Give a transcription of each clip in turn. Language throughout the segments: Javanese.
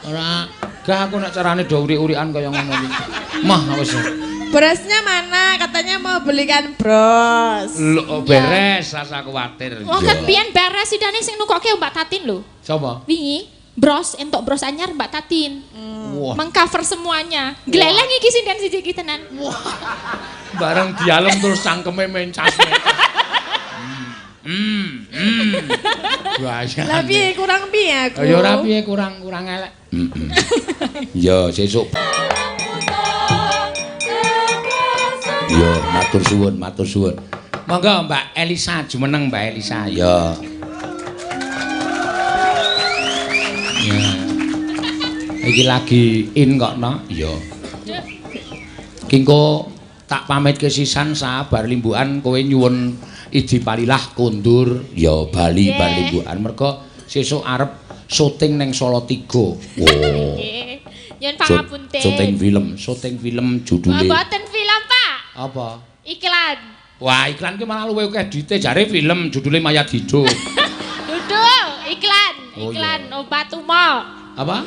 Ora, gak aku nek carane do uri-urian kaya ngono iki. Mah wis. Brosnya mana? Katanya mau belikan bros. Lho, beres, rasa kuwatir. Wong kan biyen beres sidane sing nukoke Mbak Tatin lho. Sapa? Wingi bros entuk bros anyar Mbak Tatin. Wah. Mengcover semuanya. Gleleng iki sinden siji iki tenan. Bareng dialem terus cangkeme mencas. Bahaya. Lah piye kurang piye aku? Ya ora piye kurang kurang elek. Ya sesuk. Ya matur suwun, matur suwun. Monggo Mbak Elisa jumeneng Mbak Elisa. Ya. Ya. Iki lagi in kok no. Ya. Ki engko tak pamitke sisan sabar limbukan kowe nyuwun iji palilah kondur ya bali bar limbukan mergo sesuk arep syuting ning Salatiga. Oh. Nggih. Nyuwun pangapunten. Syuting film judule. Mboten film, Pak. Apa? Iklan. Wah, iklan ki malah luwih akeh duite jare film judule Mayat Hidup. Duduk, iklan, Oh, iklan iya. obat tumo. Apa?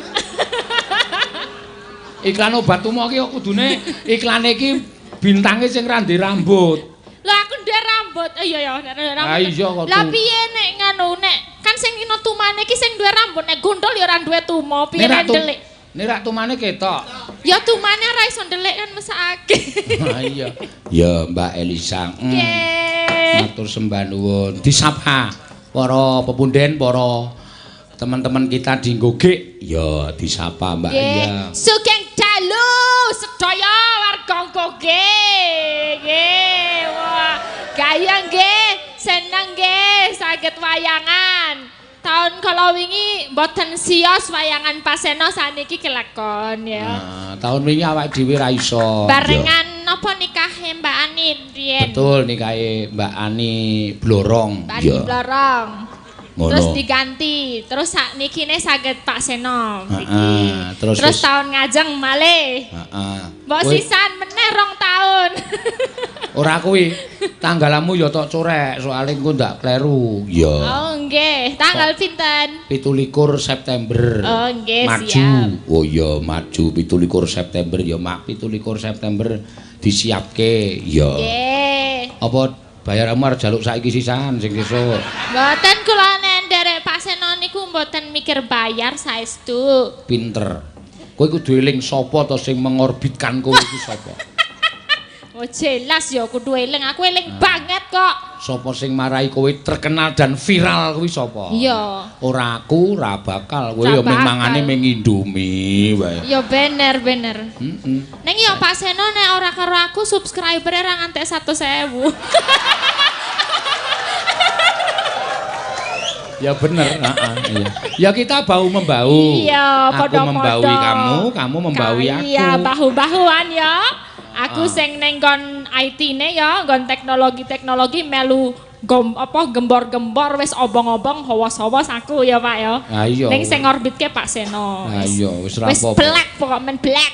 Iklan obat tumo ki kok kudune iklane iki bintange sing ra ndek rambut. Lah aku ndek rambut. Iya ya, nek ndek rambut. Ah, iya kok Lah piye nek nganu nek kan sing ino tumane iki sing duwe rambut nek gondol ya ora duwe tumo, piye nek ndelik. Nek rak tumane ketok. Ya tumane ora iso ndelik kan mesakake. Ah iya. Ya Mbak Elisa. Nggih. Matur sembah nuwun. Disapa para pepunden, para teman-teman kita di Nggogek. Ya disapa Mbak. Iya. Sugeng dalu sedaya warga Nggogek. Nggih. Wah, gaya nggih, seneng nggih saged wayangan. Tahun kala wingi mboten sios wayangan Paseno saniki kelakon ya. Nah, tahun wingi awake dhewe ra iso. Barengan napa nikahe Mbak Ani riyen? Betul nikahe Mbak Ani Blorong. Mbak Ani Blorong. Ngono. Terus diganti, terus saknikine saged Pak Seno mriki. Heeh, terus tahun ngajeng malih. Heeh. Mbok sisan meneh 2 tahun. Ora kuwi, tanggalamu ya tok corek, soalé engko ndak kleru. Ya. Oh nggih, tanggal pinten? 27 September. Oh nggih, maju. Siap. Oh iya, maju 27 September ya, Mak. 27 September disiapke. Ya. Nggih. Apa bayaramu arep jaluk saiki sisan sing sesuk? Mboten kula nek nderek Pak Seno niku mboten mikir bayar saestu. Pinter. Kowe kudu eling sapa to sing mengorbitkan kowe iku sapa? Oh jelas ya kudu eling, aku eling banget kok. Sapa sing marai kowe terkenal dan viral kuwi sapa? Iya. Ora aku, ora bakal. Kowe ya mung mangane mung Indomie wae. Ya bener bener. Heeh. Ning ya Pak Seno nek ora karo aku subscribere ora ngantek 100.000. Ya bener, heeh, iya. Ya kita bau membau. Iya, aku membaui kamu, kamu membaui aku. Iya, bahu-bahuan ya. Aku sing neng nggon IT-ne ya, nggon teknologi-teknologi melu gembor-gembor wis obong-obong hawas-hawas aku ya Pak ya. Ah iya. Ning sing ngorbitke Pak Seno. Ah iya, wis ra Wis apa-apa. plek pokok men blek.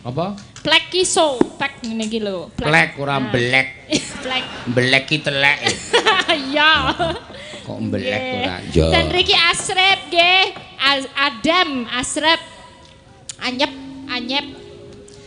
Apa? Plek iso, plek ngene iki lho. Plek ora blek. Plek. Blek ki telek. Iya. Kok mbelek ora? Ya. Dan riki asrep nggih, adem asrep. Anyep, anyep.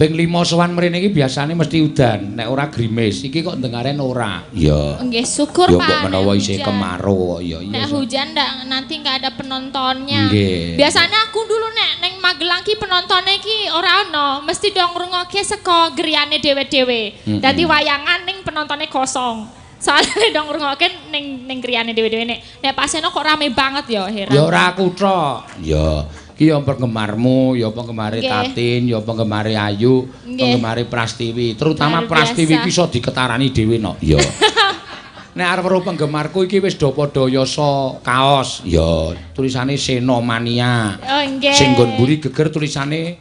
Ping 5 sowan mrene iki biasane mesti udan, nek ora grimis. Iki kok ndengaren ora. Iya. Nggih, syukur ya, Pak. Ya mbok menawa isih kemarau kok ya. Nek hujan ndak nanti enggak ada penontonnya. Nggih. Biasanya aku dulu nek neng Magelang ki penontonnya ki ora ono, mesti dong ngrungokke saka griyane dhewe-dhewe. Dadi wayangan ning penontonnya kosong. Soalnya dong ngrungokke ning ning griyane dhewe-dhewe nek nek Pak Seno kok rame banget ya heran. Ya ora aku tok. Ya. Ki ya penggemarmu, ya penggemare Tatin, ya penggemare Ayu, penggemare Prastiwi. Terutama Prastiwi ki iso diketarani dhewe no. Ya. Nek arep weruh penggemarku iki wis do padha yasa kaos. Ya, tulisane Senomania. Oh nggih. Sing nggon mburi geger tulisane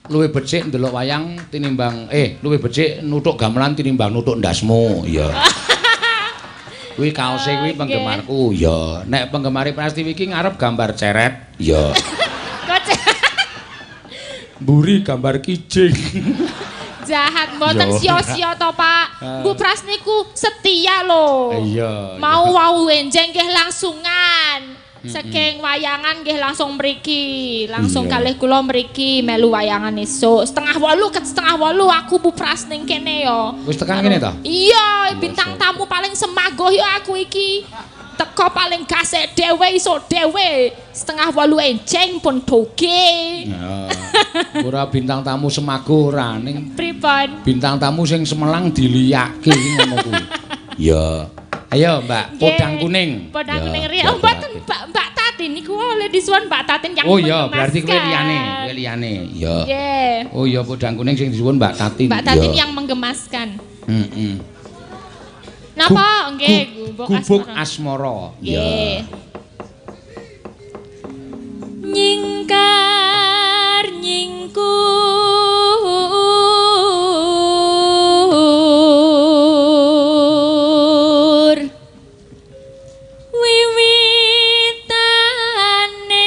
luwih becik ndelok wayang tinimbang luwih becik nuthuk gamelan tinimbang nuthuk ndasmu. Ya. Kuwi kaose kuwi penggemarku. Ya, nek penggemare Prastiwi iki ngarep gambar ceret. Ya. Mburi gambar kijing. Jahat mboten sia-sia to, Pak. Bu Pras niku setia lho. Iya. Mau wau enjeng nggih langsungan. Saking wayangan nggih langsung mriki, langsung Iya. kalih kula mriki melu wayangan esuk. 7.30 ket 7.30 aku bupras ning kene yo. Wis tekan kene ta? Iya, bintang tamu paling semagoh yo aku iki. Teko paling gasek dhewe iso dhewe. 7.30 enjing pun doge. Ya. Ora bintang tamu semagoh ora ning Pripun? bintang tamu sing semelang diliyake iki ngono kuwi. Iya. Ayo Mbak, podang kuning. Podang Ya, kuning riya. Oh, mboten Mbak Tatin niku oleh disuwun Mbak Tatin yang Oh iya, berarti kowe liyane, kowe liyane. Iya. Nggih. Oh iya, podang kuning sing disuwun Mbak Tatin. Mbak Tatin Iya. yang menggemaskan. Heeh. Napa? Nggih, gubuk Gubuk asmara. Asmara. Nggih. Nyingkar nyingkur wiwitane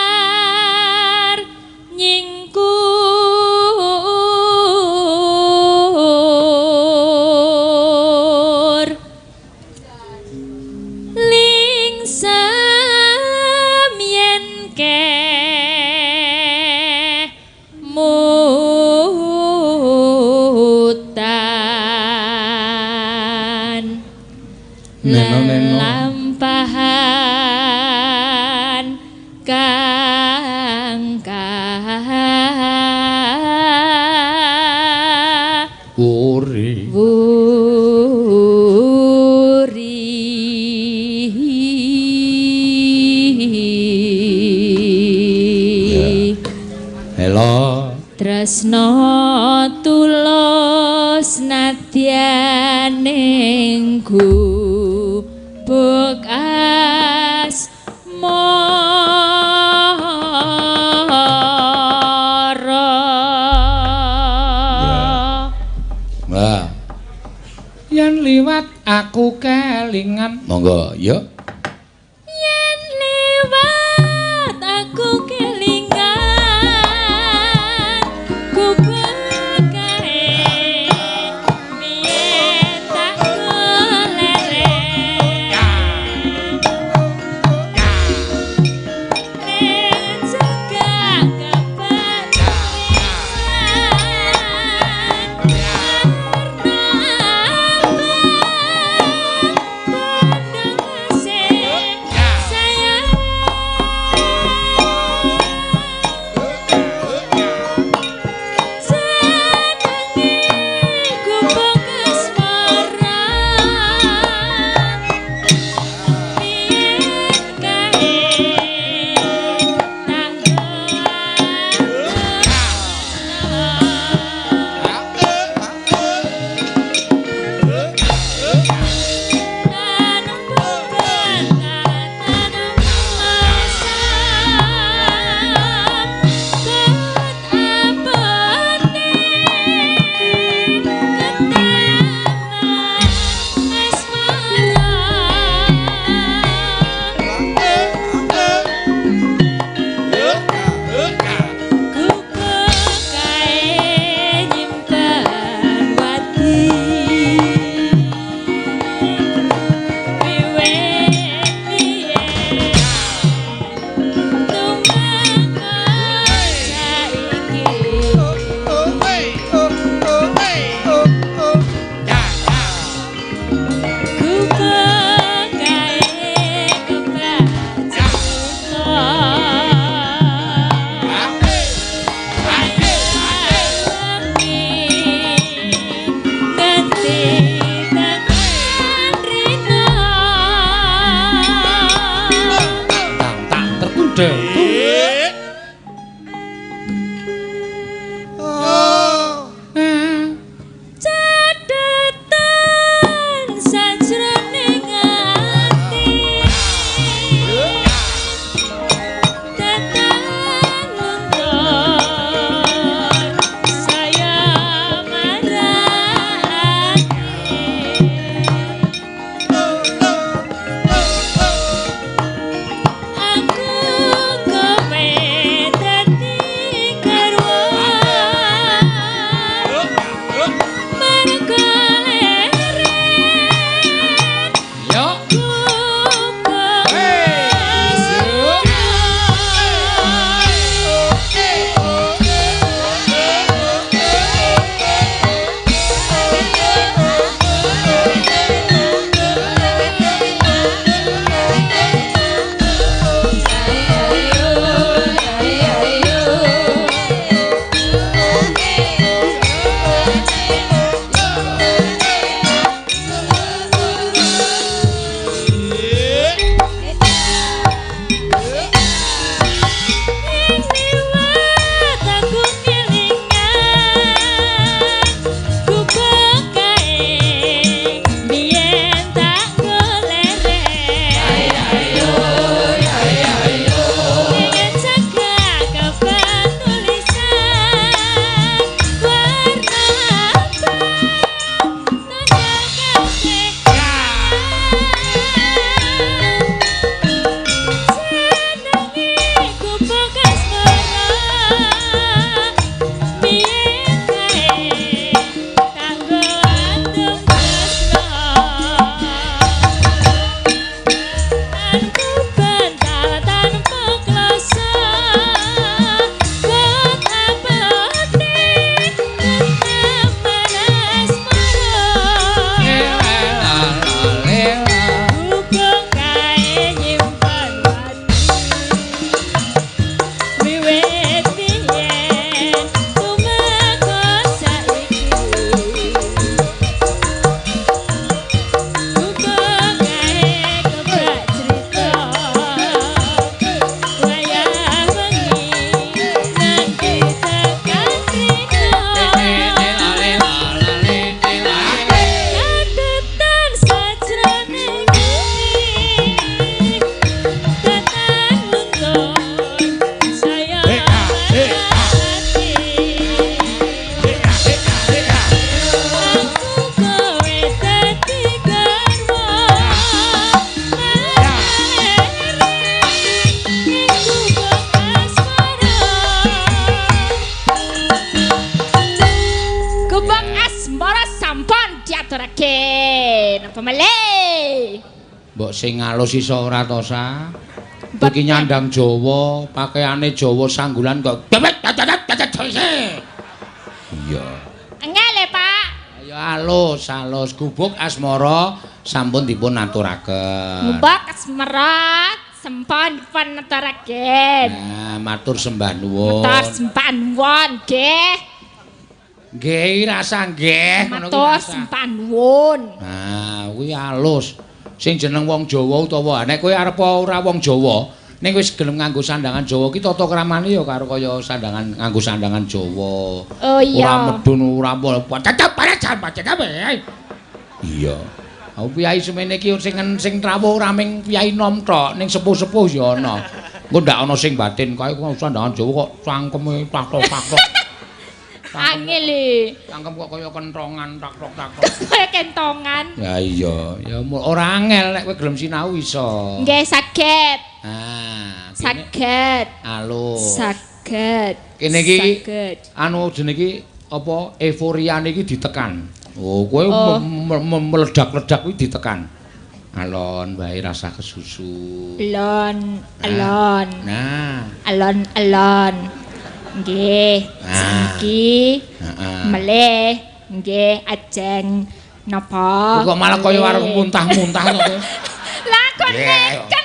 nyingkar nyingkur lingsem yen kemutan Neno-neno. lelampahan kang Uri. wuri. Halo. Tresno tulus nadyan ning gubuk asmara. Wah. Yen liwat aku kelingan. Monggo, yuk. Yen liwat aku kelingan gubuk kae biyen tak goleren. Jaga kabar sayang Aku Mbok sing alus iso ora to, Sa? Iki nyandang Jawa, pakaiane Jawa sanggulan kok. Iya. Angel Pak. Ayo alus, alus gubuk asmara sampun dipun aturaken. Gubuk asmara sampun dipun aturaken. Nah, matur sembah nuwun. Matur sembah nuwun, nggih. Nggih, rasa nggih ngono kuwi. Matur sembah nuwun. Nah, kuwi alus. Sing jeneng wong Jawa utawa nek kowe arep ora wong Jawa, ning wis gelem nganggo sandangan Jawa ki tata kramane ya karo kaya sandangan nganggo sandangan Jawa. Oh iya. Ora medun ora iya. Aku piyai semene iki sing sing trawuh ora ming piyai nom tok, ning sepuh-sepuh ya ana. Engko ndak ana sing batin kae kok sandangan Jawa kok cangkeme tak-tok-tak. Angel e. Cangkem kok kaya kentongan tak-tok-tak. Kaya kentongan. Ya iya, ya ora angel nek kowe gelem sinau iso. Nggih saged. Ah, saged. Alus. Saged. Kene iki anu jenenge iki apa euforiane iki ditekan. Oh, kowe meledak-ledak kuwi ditekan. Alon wae rasa kesusu. Alon, alon. Nah, alon alon. Nggih, saiki melih nggih ajeng napa? Kok malah kaya arep muntah-muntah to kowe. Lah kon kan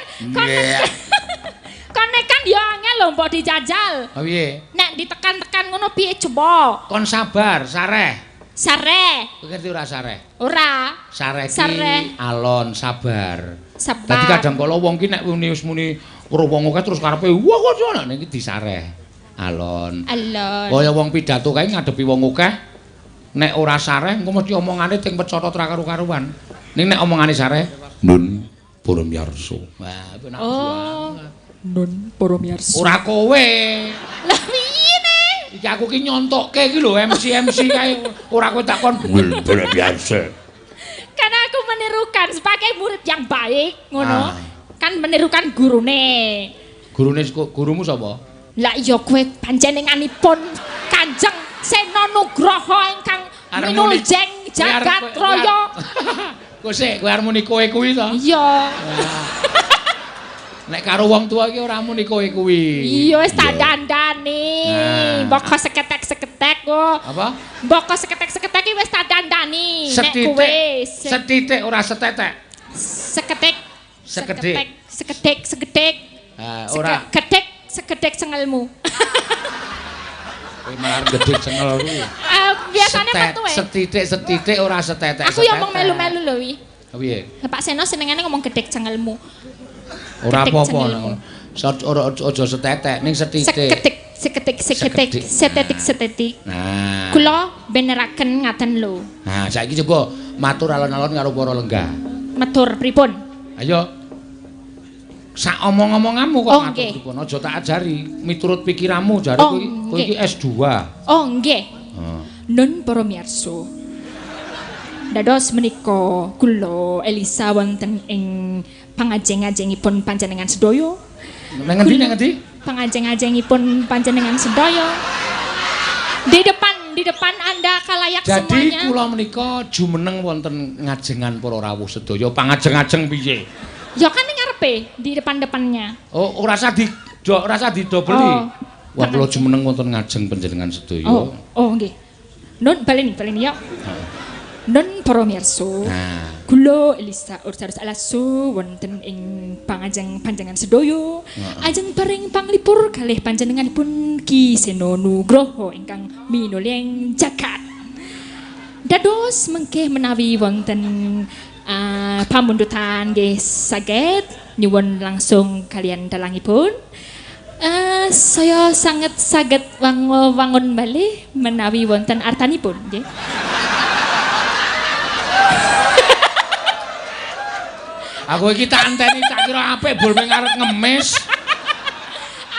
kon kan ya angel lho mbok dijajal. Ha piye? Nek ditekan-tekan ngono piye coba? Kon sabar, sareh. Sareh. Kowe ngerti ora sareh? Ora. Sareh ki alon sabar. Sabar. Dadi kadang kala wong ki nek muni wis muni weruh wong akeh terus karepe wah kok nek iki disareh. Alon. Alon. Kaya wong pidato kae ngadepi wong akeh nek ora sareh engko mesti omongane ting pecotot ra karu-karuan. Ning nek omongane sareh nun para miyarsa. Wah, penak banget. Nun para miyarsa. Ora kowe. Lah piye ne? Iki aku ki nyontokke iki lho MC-MC kae ora kowe takon nun para miyarsa. Karena aku menirukan sebagai murid yang baik ngono. Kan menirukan gurune. Gurune gurumu sapa? Lah iya kowe panjenenganipun Kanjeng Sena Nugroho ingkang minuljeng jagat raya. Kok sik kowe arep muni kowe kuwi to? Iya. Nek karo wong tuwa iki ora muni kowe kuwi. Iya wis tak dandani. Mboko seketek-seketek kok. Apa? Mboko seketek-seketek iki wis tak dandani. Nek kowe setitik ora setetek. Seketek. Sekedhik. Sekedhik, sekedhik. Ora gedhek. Segedhek cengelmu. Kowe malah gedhek cengel kuwi. Biasane metu e. Setitik-setitik ora setetek. Aku ya omong melu-melu lho wi. Piye? Pak Seno senengane ngomong gedhek cengelmu. Ora apa-apa. Ora aja setetek ning setitik. Sekedhek, sekedhek, sekedhek, setetik, setetik. Nah. Kula beneraken ngaten lho. Nah, saiki coba matur alon-alon karo para lenggah. Matur pripun? Ayo. Sak omong-omonganmu kok ngatur pripun aja tak ajari miturut pikiranmu jare kowe kowe iki S2. Oh nggih. Nun para miyarsa. Dados menika kula Elisa wonten ing pangajeng-ajengipun panjenengan sedaya. Nang ngendi nang ngendi? Pangajeng-ajengipun panjenengan sedaya. Di depan Anda kalayak jadi, semuanya. Jadi kula menika jumeneng wonten ngajengan para rawuh sedaya. Pangajeng-ajeng piye? Ya kan ning ngarepe, di depan-depannya. Oh, ora usah di ora usah didobeli. Oh, wah, kula jumeneng wonten ngajeng panjenengan sedaya. Oh, oh nggih. Nun baleni, baleni ya. Nun para miyarsa. Nah. Kula Elisa Ursaris Alasu wonten ing pangajeng panjenengan sedaya. Ajeng paring panglipur kalih panjenenganipun Ki Seno Nugroho ingkang minuleng jagat. Dados mengke menawi wonten pamundutan nggih saged nyuwun langsung kalian dalangipun. Saya sangat saged wangun malih menawi wonten artanipun nggih. Aku iki tak anteni tak kira apik bol meng arep ngemis.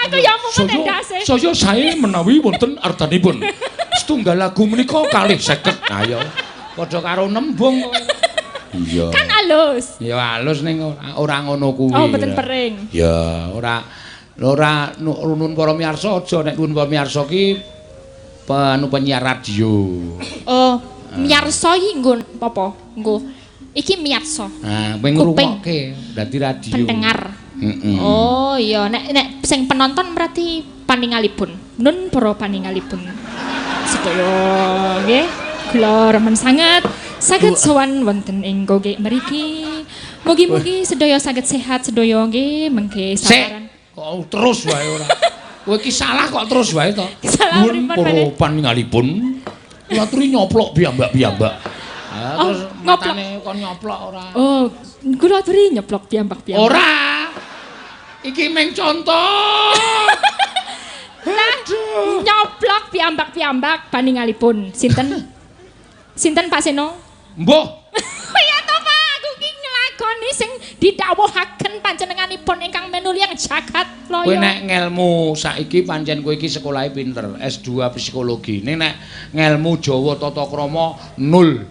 Aku ya mumet endase. Saya sae menawi wonten artanipun. Setunggal lagu menika kalih 50. Ayo padha karo nembung kowe. Iya. Kan alus. Ya alus ning ora ngono kuwi. Oh, mboten pering. Ya, ora ora nun para miyarsa aja nek nun para miyarsa ki penu penyiar radio. Oh, miyarsa iki nggo apa? Nggo Iki miyarsa. Nah, kowe ngrungokke dadi radio. Pendengar. Heeh. Oh iya, nek nek sing penonton berarti paningalipun. Nun para paningalipun. Sedaya nggih, kula remen sanget saged sowan wonten ing Goge mriki. Mugi-mugi sedaya saged sehat sedaya nggih mengke Sik, sabaran. Kok terus wae ora. Kowe iki salah kok terus wae to. Salah Nuwun pripun, para Pak? paningalipun. Kula aturi nyoplok piyambak-piyambak. Ah, Oh, terus ngoplok. matane kon nyoplok ora? Oh, kula aturi nyeplok piyambak-piyambak. Ora. Iki meng contoh. Lah, nyoplok piyambak-piyambak paningalipun. Sinten? Sinten Pak Seno? Mbuh. Ya to Pak, aku ki nglakoni sing didhawuhaken panjenenganipun ingkang menulyang jagat Kowe loyo. nek ngelmu saiki pancen kowe iki sekolahe pinter, S2 psikologi. Ning nek ngelmu Jawa tata krama nol.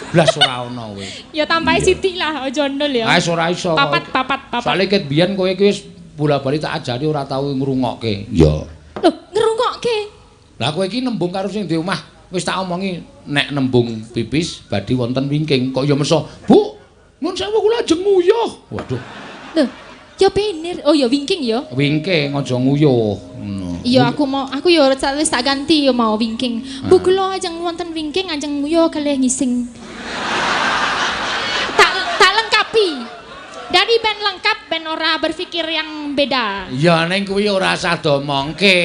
Blas ora ana kowe. Ya tambahi sithik lah, aja nol ya. Ah, wis ora iso. Papat, papat, papat. Soale ket biyen kowe iki wis bola-bali tak ajari ora tau ngrungokke. Iya. Loh, ngrungokke. Lah, kowe iki nembung karo sing di omah wis tak omongi nek nembung pipis badhe wonten wingking kok ya meso. Bu, nuwun sewu, kula ajeng nguyuh. Waduh, Loh, ya bener. Oh ya wingking ya. Wingking, aja nguyuh. Ngono. Iya, aku mau, aku ya wis tak ganti ya mau wingking. Bu, kula ajeng wonten wingking, ajeng nguyuh kalih ngising. Tak tak lengkapi. Dari ben lengkap, ben ora berpikir yang beda. Ya ning kuwi ora usah domongke.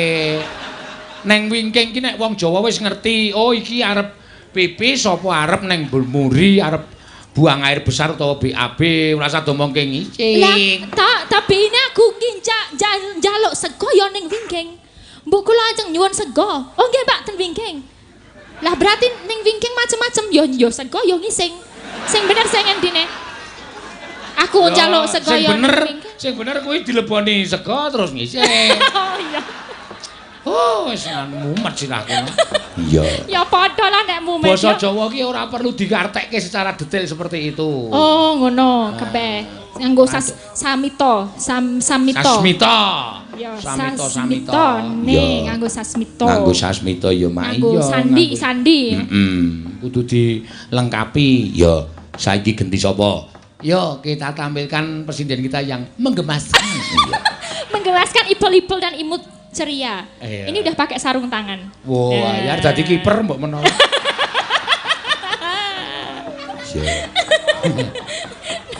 Neng wingking ki nek wong Jawa wis ngerti, oh iki arep pipis apa arep neng muri, arep buang air besar utawa BAB, ora usah domongke Lah, ngising. tak tapi ini aku ki njaluk sego ya ning wingking. Mbok kula ajeng nyuwun sego. Oh nggih, Pak, ten wingking. Lah, berarti ning wingking macem-macem ya, ya sego ya ngising. Sing bener sing endine? Aku njaluk sego sing ya ning bener, wingking. Sing bener kuwi dileboni sego terus ngising. Oh iya. Oh, wis mumet sirahku. Iya. Ya padha lah nek mumet. Basa Ya. Jawa ki ora perlu diartekke secara detail seperti itu. Oh, ngono, kebeh. Nganggo sas samito, sam samito. Sasmita. Ya, Samito, samito. sasmito. Nih, nganggo sasmito. Nganggo sasmita ya, Mak. Nganggo Iya, sandi, sandi. Kudu dilengkapi. Ya, saiki genti sapa? Yo, kita tampilkan presiden kita yang menggemaskan. Iya. Menggemaskan ibel-ibel dan imut ceria. Iya. Ini udah pakai sarung tangan. Wah, ya dadi kiper mbok menawa. Iya.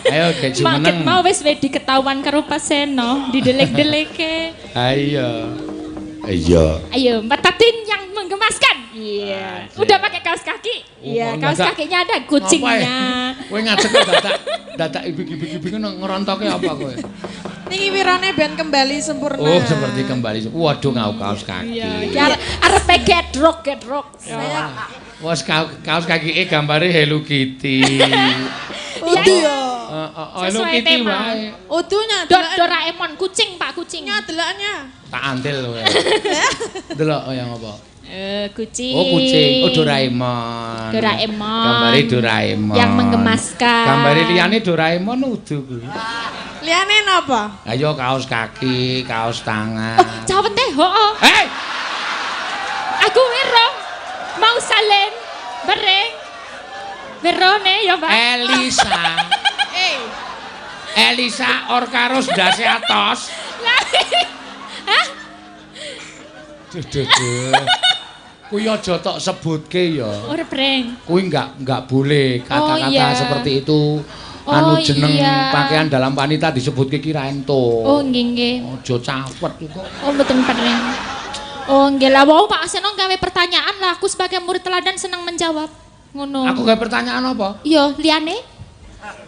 Ayo gek Mak jumeneng. mau wis wedi ketahuan karo Pak Seno, didelek-deleke. Ayo. Iya. Ayo, Mbak Tatin yang menggemaskan. Iya. Asik. Udah pakai kaos kaki. Oh, Iya, kok kaos dadak- kakinya ada kucingnya. Kowe ngajek kok dadak dadak ibik-ibik-ibik ngono, ngerontoke apa kowe? Niki wirane ben kembali sempurna. Oh, seperti kembali. Waduh, ngau kaos kaki. Iya, iki arepe gedrok gedrok. Saya Wes kaos kaki gambare Hello Kitty. udu yo. Heeh, Hello Sesuai Kitty tema. wae. Udunya Doraemon kucing, Pak, kucing. deloknya deloknya. Tak antil kowe. Delok yang apa? Eh, kucing. Oh, kucing. Oh, Doraemon. Doraemon. Gambare Doraemon. Yang menggemaskan. Gambare liyane Doraemon udu kuwi. Liyane napa? Ayo kaos kaki, kaos tangan. Oh, cawete, heeh. Hei, Aku wero mau salen bereng. Werone ya, Pak. Elisa. Eh, Elisa Orkaros ndase atos. Lah. Hah? Duh, duh, duh. Kuwi aja tok sebutke ya. Ora breng. Kuwi enggak boleh kata-kata Oh, iya. seperti itu. Oh, Anu jeneng iya. pakaian dalam wanita disebutke ki ra entuk. Oh, nggih nggih. Aja cawet kok. Oh, mboten pereng. Oh, nggih lah wau Pak Seno gawe pertanyaan lah, aku sebagai murid teladan seneng menjawab. Ngono. Aku gawe pertanyaan apa? Iya, liyane.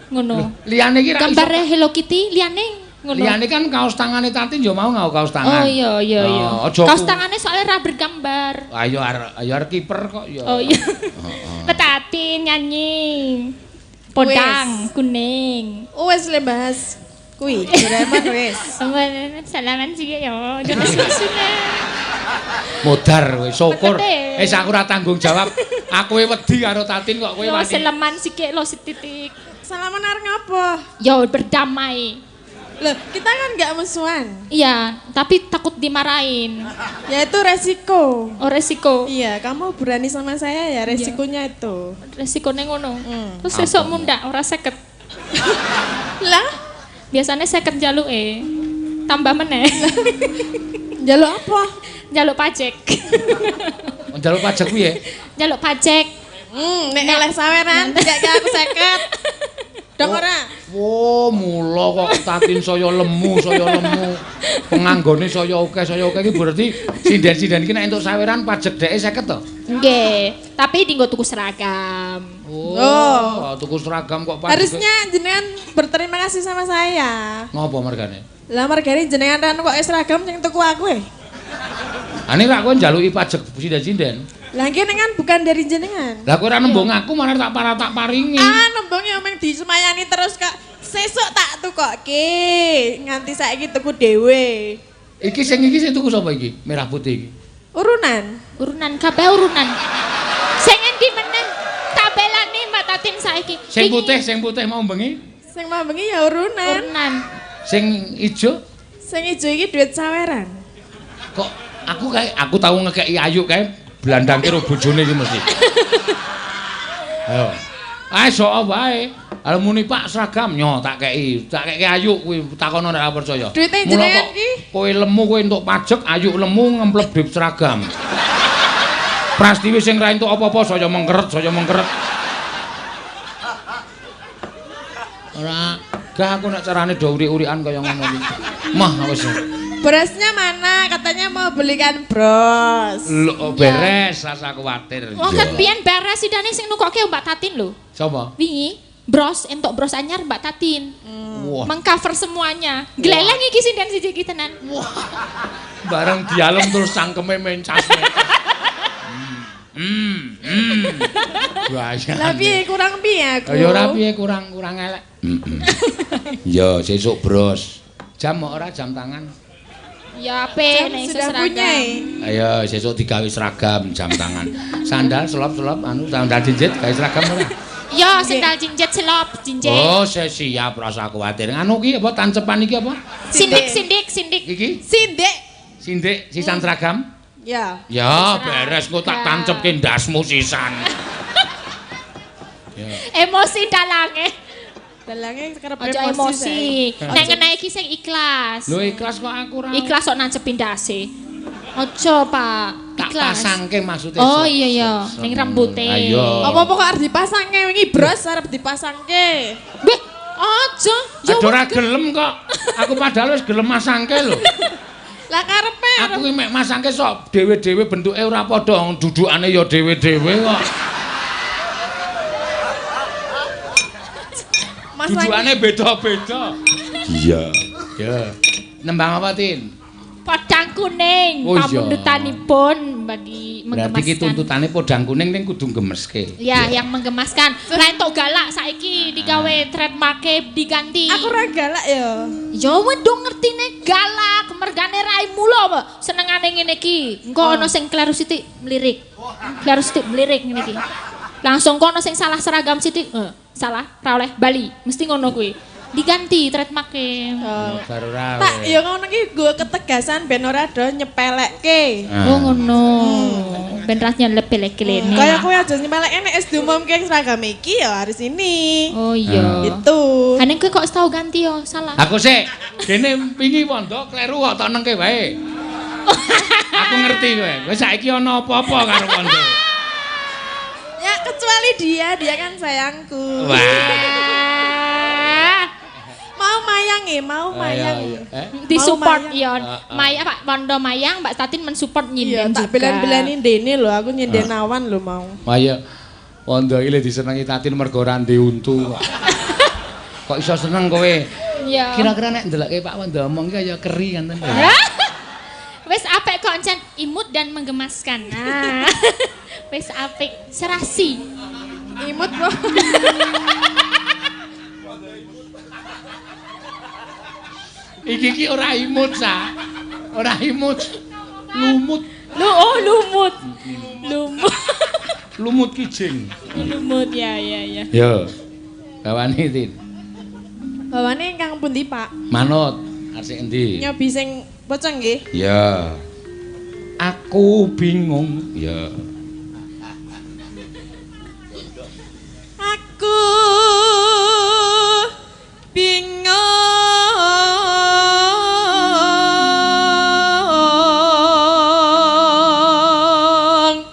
Ngono. Liyane iki ra iso. Gambare Hello Kitty liyane ngono. Liyane kan kaos tangane Tati yo mau nggawa kaos tangan. Oh iya iya. Oh, aja Kaos tangannya soalnya ra bergambar. Ayo arep, ayo arep kiper kok ya. Oh iya. Petati nyanyi. Podang kuning. Wes le bahas kuwi Doraemon wis. Salaman sih ya. Jangan susu-susune. Modar kowe, syukur. Petete. Wis aku ora tanggung jawab. Aku wedi karo Tatin kok kowe Yo wani. seleman sikik lo setitik. Salaman arep ngapa? Yo berdamai. Loh, kita kan nggak musuhan. Iya, tapi takut dimarahin. Ya itu resiko. Oh, resiko. Iya, kamu berani sama saya ya resikonya itu. Resikone ngono. Terus sesuk mundak ora 50. Lah, biasanya 50 jaluke. Tambah meneh. Njaluk apa? Njaluk pajak. Njaluk pajak piye? Njaluk pajak. Nek oleh saweran dikek aku 50. Dong ora? Oh, mula kok Tatin saya lemu, saya lemu. Penganggone saya akeh iki berarti sinden-sinden iki nek entuk saweran pajak dheke 50 to? Nggih, tapi dienggo tuku seragam. Oh, tuku seragam kok pajak. Harusnya jenengan berterima kasih sama saya. Ngopo mergane? Lah mergane jenengan ra kok seragam sing tuku aku e. Ane rak kowe njaluki pajak sinden-sinden. Lah nggih kan bukan dari jenengan. Lah kowe ora nembung aku malah tak para tak paringi. Ah nembung ya mung disemayani terus kok. Sesuk tak tukokke. Nganti saiki tuku dhewe. Iki sing iki sing tuku sapa iki? Merah putih iki. Urunan. Urunan kabeh urunan. Sing endi meneh? Tak belani Mbak Tatin saiki. Sing putih mau bengi? Sing mau bengi ya urunan. Urunan. Sing ijo? Sing ijo iki duit saweran. Kok aku kae aku tau ngekeki Ayu kae blandangke karo bojone iki mesti. Ayo. Ae sok wae. Arep muni Pak seragam nyo tak keki Ayu kuwi takono nek ora percaya. Duite jenengan iki kowe lemu kowe entuk pajak, Ayu lemu ngemplep duit seragam. Prastiwi sing ra entuk apa-apa saya mengkeret, saya mengkeret. Ora gah aku nek carane do uri-urian kaya ngono iki. Mah wis. Berasnya mana? Katanya mau belikan bros. Lho, beres, rasa kuwatir. Wong kan biyen beres sidane sing nukoke Mbak Tatin lho. Sapa? Wingi bros entuk bros anyar Mbak Tatin. Wah. Mengcover semuanya. Gleleng iki sinden siji iki tenan. Wah. Bareng dialem terus cangkeme mencas. Bahaya. Lah piye kurang piye aku? Ya ora piye kurang elek. Ya sesuk bros. Jam ora jam tangan. Ya ape nek iso seragam. Ayo sesuk digawe seragam jam tangan. Sandal selop-selop anu sandal jinjit gawe seragam ora? Ya sandal jinjit selop jinjit. Oh, saya siap rasa kuwatir. Anu ki apa tancepan iki apa? Sindik. Iki? Sindik. Sindik sisan seragam? Ya. Ya beres engko tak tancepke ndasmu sisan. Ya. Emosi dalange. Dalange kerep emosi. Nek ngene iki sing ikhlas. Lho ikhlas kok aku ora. Ikhlas kok nancepi ndase. Aja, Pak. Tak Ikhlas. pasangke maksude. Oh iya iya, ning rambute. Apa-apa kok arep dipasangke wingi bros arep dipasangke. Weh, aja. Ya ora gelem kok. Aku padahal wis gelem masangke lho. Lah karepe aku iki mek masangke sok dhewe-dhewe bentuke ora padha, dudukane ya dhewe-dhewe kok. Dudukane beda-beda. Iya. Ya. Nembang apa, Tin? Podang kuning, oh, pamundutanipun bagi menggemaskan. Berarti iki tuntutane podang kuning ning kudu gemeske. Ya, yang menggemaskan. Lah entuk galak saiki digawe trademarke diganti. Aku ora galak ya. Ya wis dong ngertine galak, mergane raimu lho senengane ngene iki. Engko ana sing kleru sithik mlirik. Kleru sithik mlirik ngene iki. Langsung kono sing salah seragam sithik, salah, ra oleh bali, mesti ngono kuwi. Diganti trademarke. Oh. Tak ya ngono iki nggo ketegasan ben ora do nyepelekke. Oh ngono. Ben ra nyepelekke lene. Kaya kowe aja nyepelekke nek wis diumumke seragam iki ya harus ini. Oh iya. Gitu. Ha ning kowe kok tau ganti yo, salah. Aku sik kene wingi wondo kleru kok tok nengke wae. Aku ngerti kowe. Kowe saiki ana apa-apa karo wondo. Ya kecuali dia kan sayangku. Wah. Mau mayang ya, mau mayang. Disupport ya. Maya Pak Wondo mayang, Mbak Tatin mensupport nyinden juga. Tak belan-belanin dene lho, aku nyinden awan lho mau. Wah iya. Wondo iki lho disenengi Tatin mergo ora ndek untu kok. Kok iso seneng kowe? Iya. Kira-kira nek ndelokke Pak Wondo omong ki kaya keri ngoten. Wis apik kok encen, imut dan menggemaskan. Nah. Wis apik, serasi. Imut kok. Iki iki ora imut sa. Ora imut. Lumut. Lu oh lumut. Lumut. Lumut kijing. Lumut ya ya ya. Yo. Gawane Tin. Bawane ingkang pundi, Pak? Manut, asik endi? Nyobi sing pocong nggih. Iya. Aku bingung. Iya. Aku bingung.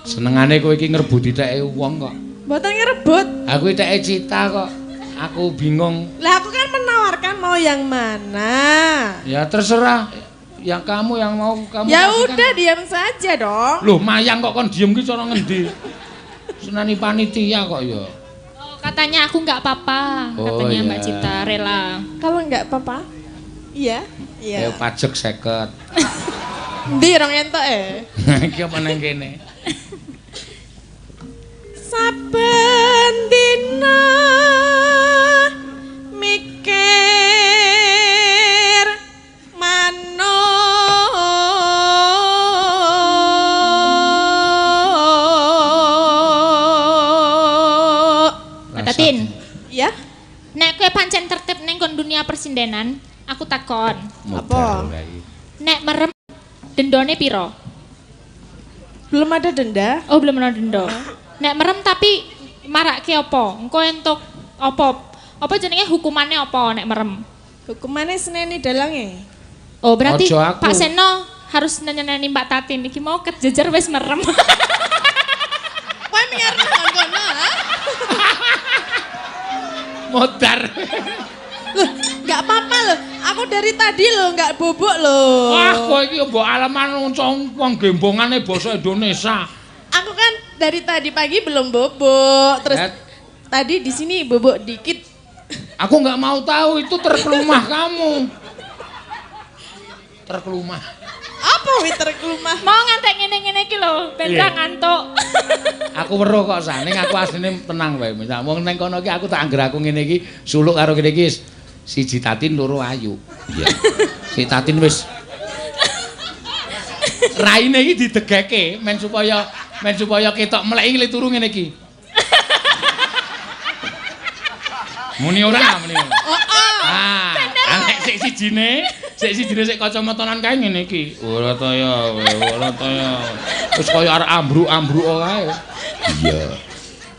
Senengane kowe iki ngrebut teke wong kok. Mboten ngrebut. Aku teke Cita kok. Aku bingung. Lah aku kan menawarkan mau yang mana. Ya terserah. Yang kamu yang mau kamu. Ya udah diam saja dong. Loh, mayang kok kon diem ki cara ngendi? Senani panitia kok ya. Oh, katanya aku nggak apa-apa, katanya iya. Mbak Cita rela. Kalau nggak apa-apa? Iya. Iya. Ya pajak 50. Endi rong entuk e? Iki apa nang kene? Saben dina mikir manuk. Mbak Tatin. Ya. Nek kowe pancen tertib ning kon dunia persindenan, aku takon. Apa? Nek merem dendone piro? Belum ada denda. Oh, belum ada denda. Nek merem tapi marake apa? Engko entuk apa? Apa jenenge hukumannya apa nek merem? Hukumannya seneni dalange. Oh, berarti Pak Seno harus nyeneni Mbak Tatin iki mau kejejer wis merem. Kowe mingar nang kono, ha? Modar. Loh, enggak apa-apa loh. Aku dari tadi loh enggak bobok loh. Wah, kowe iki mbok aleman wong gembongane basa Indonesia. Aku kan dari tadi pagi belum bobok, terus tadi di sini bobok dikit. Aku nggak mau tahu itu terkelumah kamu. Terkelumah. Apa wi terkelumah? Mau ngantek ngene-ngene iki lho, ben ra ngantuk. Aku weruh kok saning aku asline tenang wae. Misal wong neng kono iki aku tak angger aku ngene iki suluk karo kene iki siji Tatin loro Ayu. Iya. Si Tatin wis raine iki didegeke men supaya ketok meleki le turu ngene iki. Muni ora muni. Heeh. Ah, nek sik sijine sik kacamatanan kae ngene iki. Ora ta ya, ora ta ya. Wis kaya arek ambruk-ambruk kae. Iya.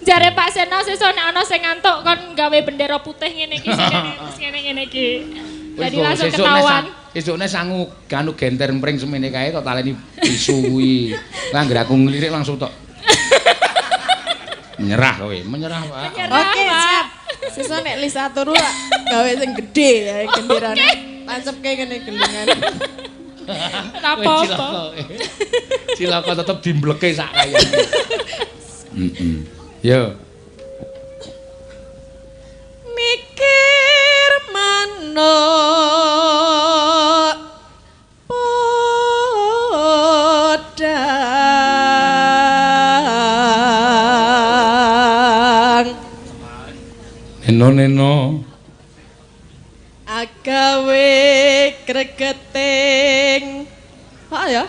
Jare Pak Seno sesuk nek ana sing ngantuk kon gawe bendera putih ngene iki sing ngene-ngene iki. Dadi langsung ketahuan. Sesukne sangu ganu genter mpring semene kae tok taleni isu kuwi. Lah anggere aku nglirik langsung tok. Menyerah kowe, menyerah Pak. Oke, siap. Sesuk nek Lisa turu gawe sing gedhe ya genderane. Tancepke ngene gelingan. Ora apa-apa. Cilaka tetep dimbleke sak kayane. Heeh. Yo. Mikir manuk podang. Neno neno. Agawe gregeting. Oh ya?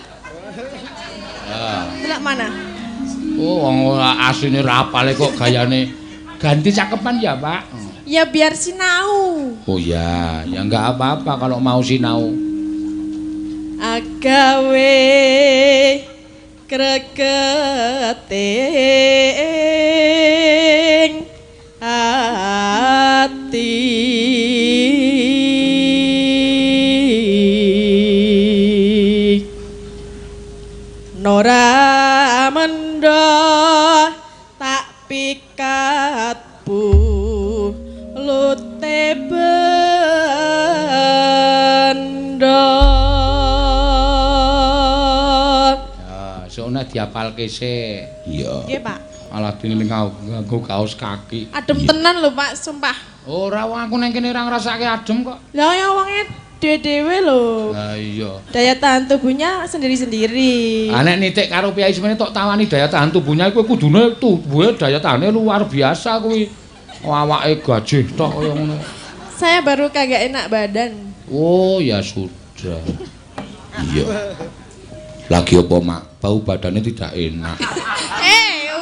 Delok mana? Oh, wong asline ra apale kok gayane. Ganti cakepan ya, Pak. Ya biar sinau. Oh ya, ya enggak apa-apa kalau mau sinau. Agawe gregeting ati. Nora mendo tak pikat bulute bendo. Ya, sokne diapalke sik. Iya. Nggih, Pak. Alah dene nganggo kaos kaki. Adem tenan lho, Pak, sumpah. Ora wong aku nang kene ora ngrasake adem kok. Lah ya wonge dhewe-dhewe lho. Lah iya. Daya tahan tubuhnya sendiri-sendiri. Ah nek nitik karo piyai semene tok tawani daya tahan tubuhnya kuwi kudune tubuhe daya tahane luar biasa kuwi. Awake gajih tok kaya ngono. Saya baru kagak enak badan. Oh ya sudah. Iya. Lagi apa, Mak? Bau badannya tidak enak.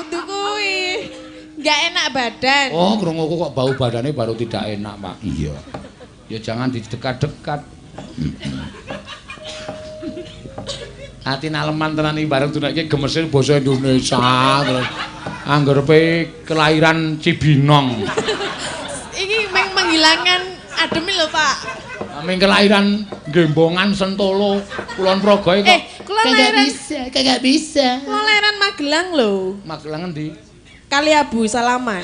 Udu kuwi. Enggak enak badan. Oh, krunguku kok bau badannya baru tidak enak, Pak. Iya. Ya jangan didekat-dekat. Ati naleman tenan iki bareng dunake gemese basa Indonesia terus anggarepe kelahiran Cibinong. Iki meng menghilangkan adem lho, Pak. Meng kelahiran Gembongan Sentolo Kulon Progo kok. Kagak bisa, kagak bisa. Kula lahiran Magelang lho. Magelang endi? Kali Abu Salaman.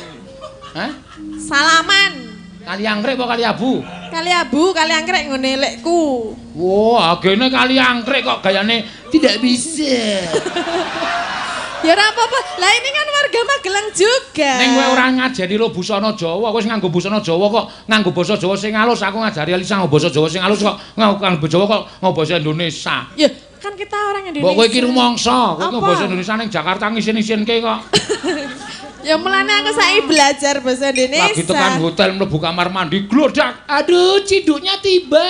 Hah? Salaman. Kali Anggrek apa Kali Abu? Kali Abu, Kali Anggrek ngene lekku. Wah, agene Kali Anggrek kok gayane tidak bisa. Ya ora apa-apa. Lah ini kan warga Magelang juga. Ning kowe ora ngajari lo busana Jawa, kowe wis nganggo busana Jawa kok nganggo basa Jawa sing halus. Aku ngajari Alisa nganggo basa Jawa sing halus kok nganggo Jawa kok nganggo basa Indonesia. Ya, kan kita orang Indonesia. Mbok kowe iki rumangsa, kowe nganggo basa Indonesia ning Jakarta ngisin-isinke kok. Ya mulane aku saiki belajar bahasa Indonesia. Lagi tekan hotel mlebu kamar mandi glodak. Aduh, ciduknya tiba.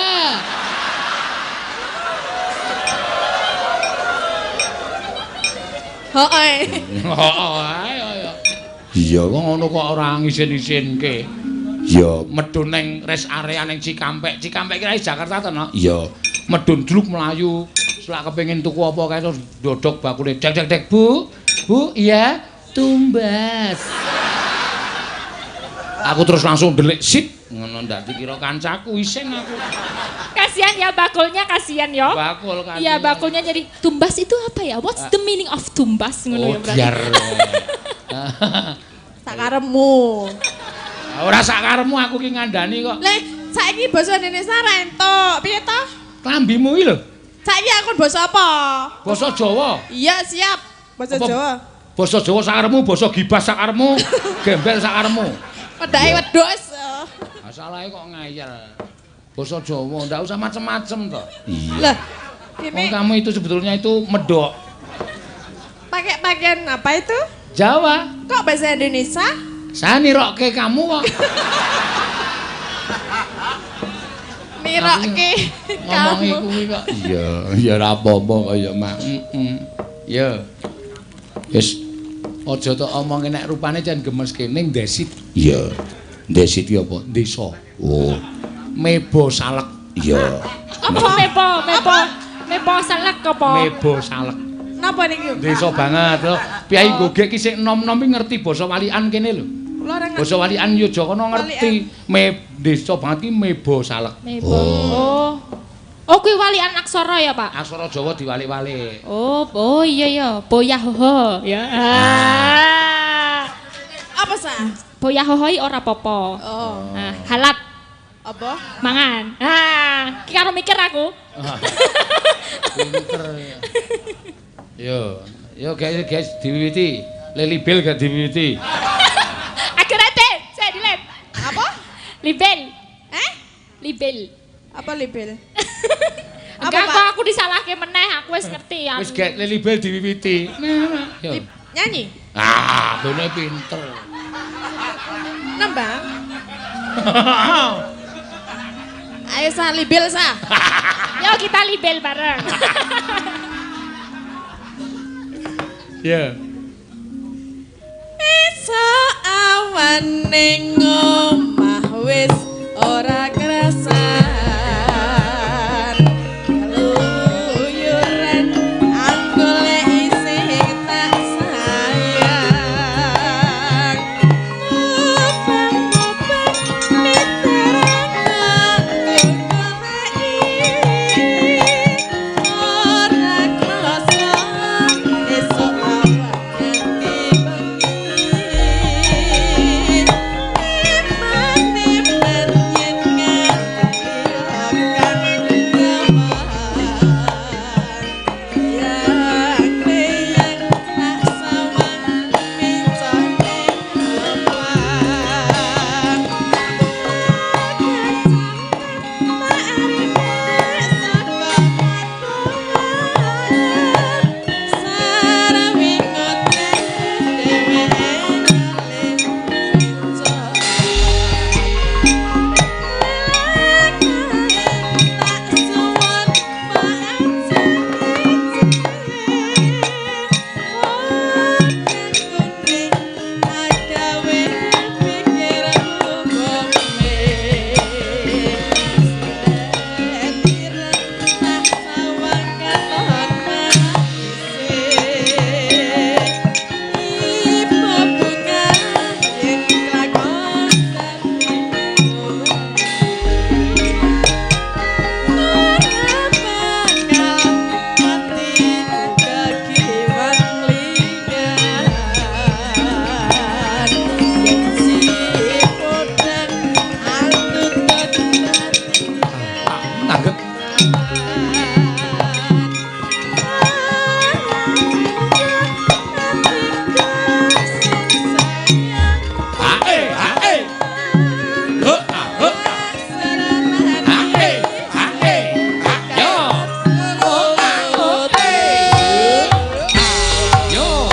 Heeh. Heeh, ayo ayo. Iya, kok ngono kok ora ngisin-isinke. Iya, medun ning rest area ning Cikampek. Cikampek ki Jakarta to, no? Iya. Medun dluk mlayu. Selak kepengin tuku apa kae terus ndodok bakule. Dek dek dek, Bu. Bu, iya. Tumbas. Aku terus langsung delik sip ngono ndak dikira kancaku iseng aku. Kasihan ya bakulnya, kasihan ya. Bakul kan. Iya, bakulnya jadi tumbas itu apa ya? What's the meaning of tumbas ngono ya berarti. Biar. Sakaremu. Ora sakaremu aku ki ngandani kok. Lah, saiki basa Indonesia ra entuk. Piye to? Klambimu iki lho. Saiki aku basa apa? Basa Jawa. Iya, siap. Basa Jawa. Basa Jawa sakaremu, basa gibah sakaremu, gembel sakaremu. Wedake wedhus. Masalahe kok ngayal. Basa Jawa ndak usah macem-macem to. Iya. Lah, ini kamu itu sebetulnya itu medok. Pakai pakaian apa itu? Jawa. Kok bahasa Indonesia? Saya nirokke kamu kok. Nirokke kamu. Ngomongi kuwi kok. Iya, ya ora apa-apa kaya mak. Heeh. Ya. Wis aja tok omongi nek rupane jan gemeske ning Desit. Iya. Desit ki apa? Desa. Oh. Mebo salek. Iya. Apa mebo? Mebo. Mebo salek apa? Mebo salek. Napa niki? Desa banget lho. Piyai Gogek ki sing enom-enom ki ngerti basa walian kene lho. Basa walian Yogyakarta ngerti. Me desa banget ki mebo salek. Mebo. Oh. Oh, kuwi walian aksara ya, Pak? Aksara Jawa diwalik-walik. Oh, oh iya ya, boyahoho ya. Ah. Apa sah? Boyahoho iki ora apa-apa. Oh. Nah, halat. Apa? Mangan. Ah, ki karo mikir aku. Pinter. Yo, yo guys, guys diwiwiti. Leli Bel gak diwiwiti. Akhirnya deh, saya dilep. Apa? Libel. Eh? Libel. Apa libel? Enggak kok aku disalahke meneh, aku wis ngerti ya. Wis gek Leli Bel diwiwiti. Yo. Nyanyi. Ah, dene pinter. Nembang. Ayo sa libel sa. Yo kita libel bareng. Ya. Esuk awan ning omah wis ora krasan. Keluyuran aku lek isih tak sayang. Mubeng-mubeng miterang aku goleki. Ora krasa esuk awan nganti bengi. Eman-eman yen Langgeng. Hae hae. Ho ho. Hae hae. Yo. Oh oh eh. Yo.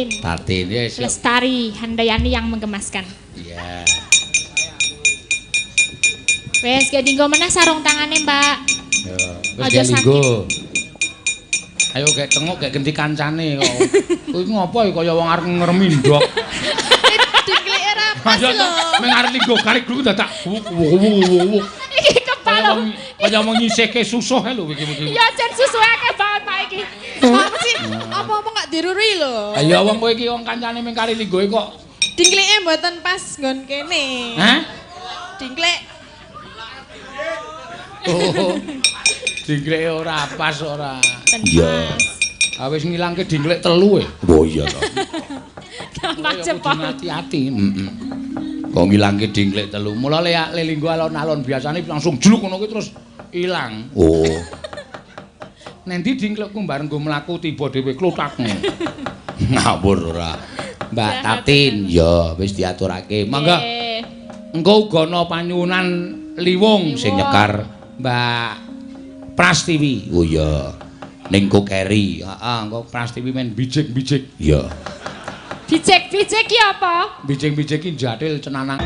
Tatin ya siap. Lestari Handayani yang menggemaskan. Iya. Wes gak dinggo meneh sarung tangane, Mbak. Yo, wis gak dinggo. Ayo gek tengok gek ganti kancane kok. Kuwi ngopo ya kaya wong arep ngremi ndok. Dingklike ra pas lho. Meng arep linggo karek gluk dadak wuk wuk wuk. Iki kepala. Kaya wong nyisihke susuh lho iki iki. Ya jan susuhe akeh banget Pak iki. Apa sih? Apa-apa gak diruri lho. Ayo wong kowe iki wong kancane meng kari linggoe kok. Dingklike mboten pas nggon kene. Hah? Dingklik. Oh. Dingklike ora pas ora. Iya. Ah wis ngilangke dingklik telu e. Oh iya to. Gampang jempol. Hati-hati. Heeh. Kok ngilangke dingklik telu. Mula le linggo alon-alon biasane langsung jluk ngono kuwi terus ilang. Oh. Nendi dingklikku bareng nggo mlaku tiba dhewe kluthak. Ngawur ora. Mbak Tatin, ya wis diaturake. Monggo. Engko uga ana panyuwunan liwung sing nyekar Mbak Prastiwi. Oh iya. Ning Kokeri. Heeh, engko Prastiwi men bijik-bijik. Iya. Bijik-bijik ki apa? Bijik-bijik ki jathil cenanang.